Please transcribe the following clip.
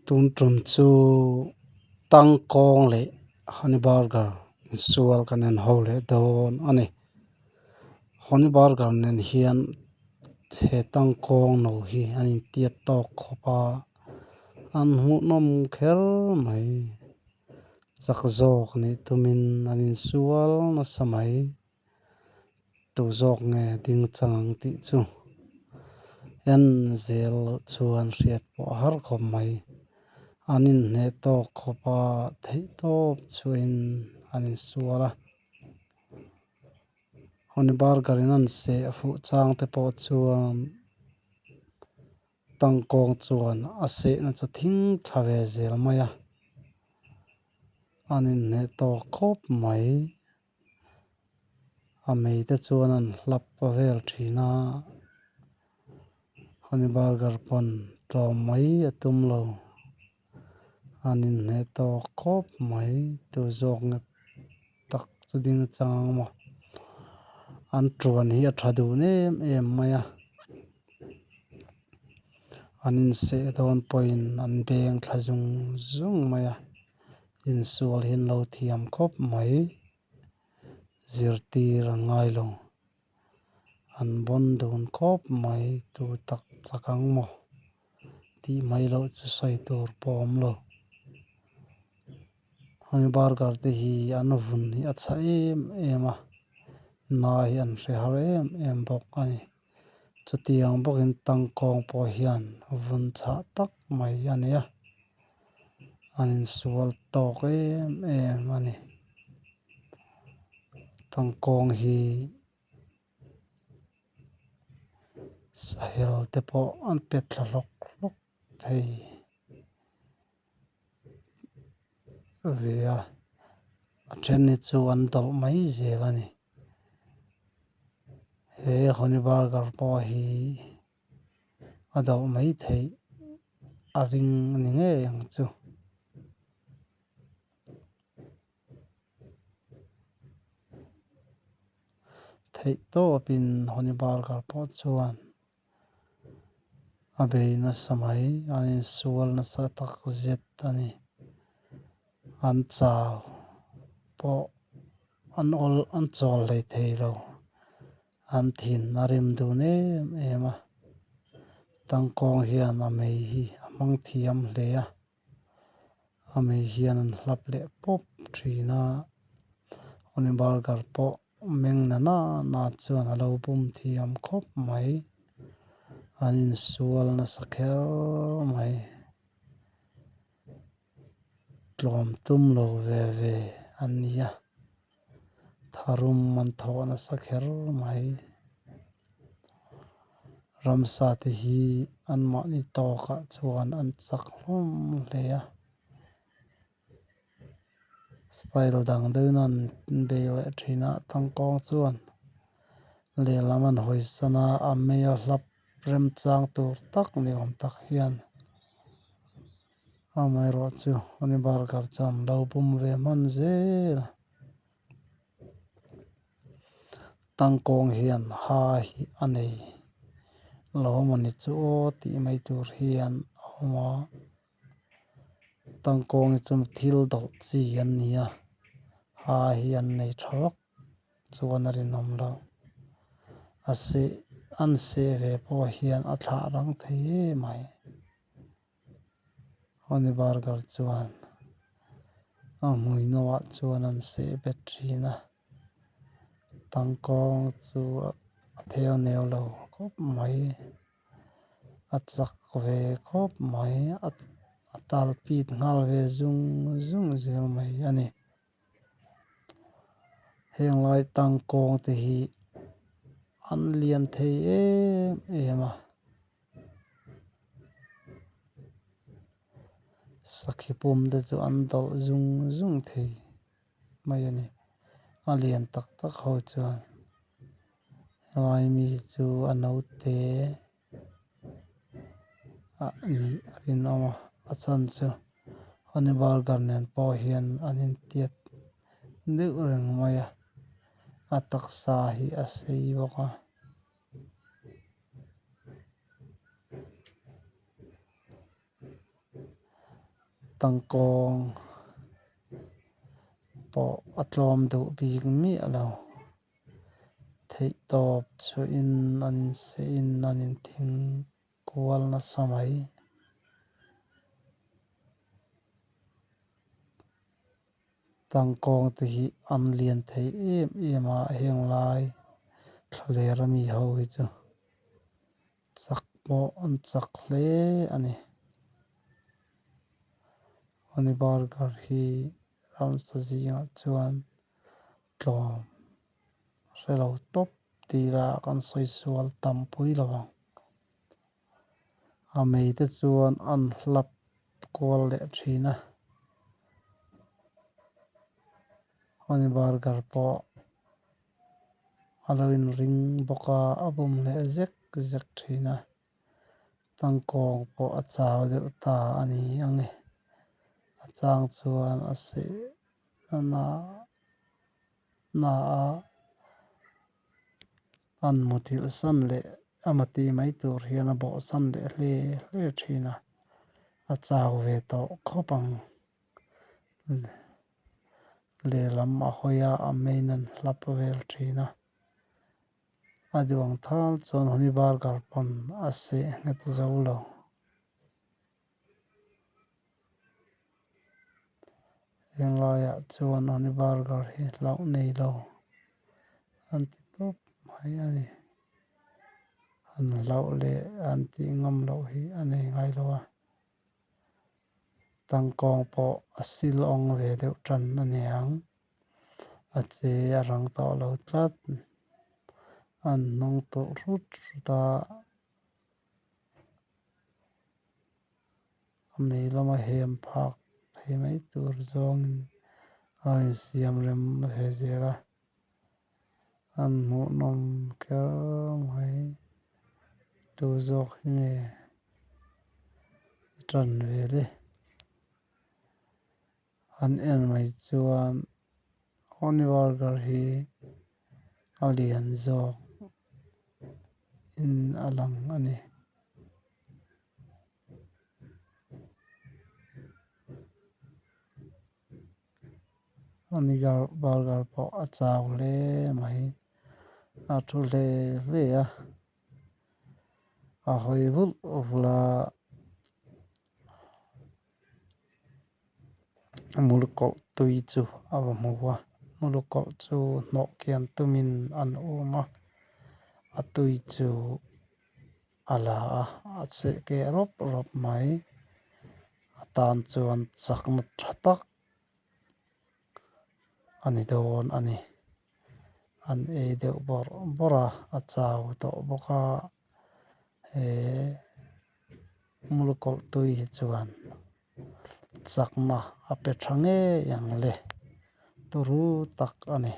Tun tum chu tangkawng leh honey burger insual kan en ho leh dawn a ni. Honey burger nen hian he tangkawng no hi an intiat tawk khawp a, an hmuhnawm kher mai. Chak zawk nih tumin an insual nasa mai. Tu zawk nge ding chang ang tih chu en zel loh chuan hriat pawh a har khawp mai. An inhneh tawk khawp a, theih tawp chhuahin an insual a. Honey burger in an seh fuh chang te pawh chuan tangkawng chuan a sehna chu thing thla ve zel mai a, an inhneh tawk khawp mai. A mei te chuan an hlap vel thin a honey burger pawn tlawm mai a tum lo an inhneh tawk khawp mai tu zawk nge tak chu ding chang ang maw an tuan hi a tha dun em em mai a an inseh dawn pawhin an beng thla zung zung mai a. Insual hi an lo thiam khawp mai, zirtir an ngai lo, an bawn dun khawp mai tu tak chak ang maw tih mai loh chu sawi tur pawh a awm lo. Honey burger te hi an vun hi a chhah em em a, na hi an hre har em em bawk a ni. Chutiang bawkin tangkawng pawh hian vun chhah tak mai a ni a. An insual tawk em em a ni. Tangkawng hi sahel te pawh an pe thla hlawk hlawk thei ve a, a then hi chu an dawlh mai zel a ni. He honey burger pawh hi a dawlh mai theih. A ring a ni ngei ang chu. Theih tawpin honey burger pawh chuan a bei nasa mai an insual nasa tak zet a ni. An chau pawh an awl an chawl hlei thei lo. An thin a rim dun em em a, tangkawng hian a mei hi a hmang thiam hle a, a mei hian an hlap leh pawp thin a, honey burger pawh meng na na na chuan a lo bum thiam khawp mai, an insual nasa kher mai, tlawm tum lo ve ve an ni a. Tharum an thawh nasa kher mai. Ramsa te hi anmahni tawkah chuan an chak hlawm hle a. Style dang deuhin an bei leh thin a, tangkawng chuan lehlam an hawi san a, a mei a hlap remchang tur tak ni awm tak hian amaherawhchu honey burger chuan lo bum ve hman zel a. Tangkawng hian ha hi a nei lo mawni chu aw tih mai tur hian a awm a, tangkawng hi chu thil dawlh chi an ni a, ha hi an nei tha vak chuan a rinawm lo. A seh an seh ve pawh hian a thlah rang thei em mai. Honey burger chuan a hmui nawah chuan an seh bet thin a, tangkawng chu a theu neu lo khawp mai, a chak ve khawp mai, a tal pit nghal ve zung zung zel mai a ni. Heng lai tangkawng te hi an lian thei em em a. Sakhi pum te chu an dawlh zung zung thei mai a ni. A lian tak tak ho chuan helai mi chu a naute ah nih a rinawm a, a chhan chu honey burger nen pawh hian an intiat deuh reng mai a, a taksa hi a sei bawk a. Tangkawng pawh a tlawm duh bik miah lo. Theihtawp chhuahin an insehin an inthing kual nasa mai. Tangkawng te hi an lian thei em em a, heng lai thlaler ami ho hi chu chak pawh an chak hle a ni. Honey burger hi ramsa zingah chuan tlawm hre lo tawp tih lah kan sawi sual tam pui lo ang. A mei te chuan an hlap kual leh thin a. Honey burger pawh a lo inring bawk a, a bum leh zek zek thin a. Tangkawng pawh a chau deuh ta a ni ang e. A chang chuan a seh na na a. An muthilh san leh ama tih mai tur hian a bawh san leh hle hle thin a, a chau ve tawh khawp ang. Lehlam a hawi a, a main an hlap vel thin a. A duang thal chuan Honey Burger pawn a seh nghet zo lo. Heng laiah chuan Honey Burger hi hlauh nei lo an ti tawp mai a ni. An hlauh leh an tih ngam loh hi a nei ngai lo a. Tangkawng pawh a sil awng ve deuh tan a ni ang. A che a rang tawh lo tlat. An hnung tawlh hrut hrut a. A mei lama hem phak thei mai tur zawngin a rawn insiam rem ve zel a, an hmuhnawm kher mai. Tu zawk hi nge i tan ve le? An en mai chuan Honey Burger hi a lian zawk in a lang a ni. Honey Burger pawh a chau hle mai a thu hle hle a a hawi vulh vulh a. Mulukawlh tui chu a va hmu a, mulukawlh chu hnawh kian tumin an um a, a tui chu a la a, a cheh keh rawp rawp mai. A tan chuan chakna tha tak a ni dawn a ni. An ei deuh bawrh bawrh a, a chau tawh bawk a, he. Mulukawlh tui hi chuan chakna a pe tha ngei ang le, turu tak a ni.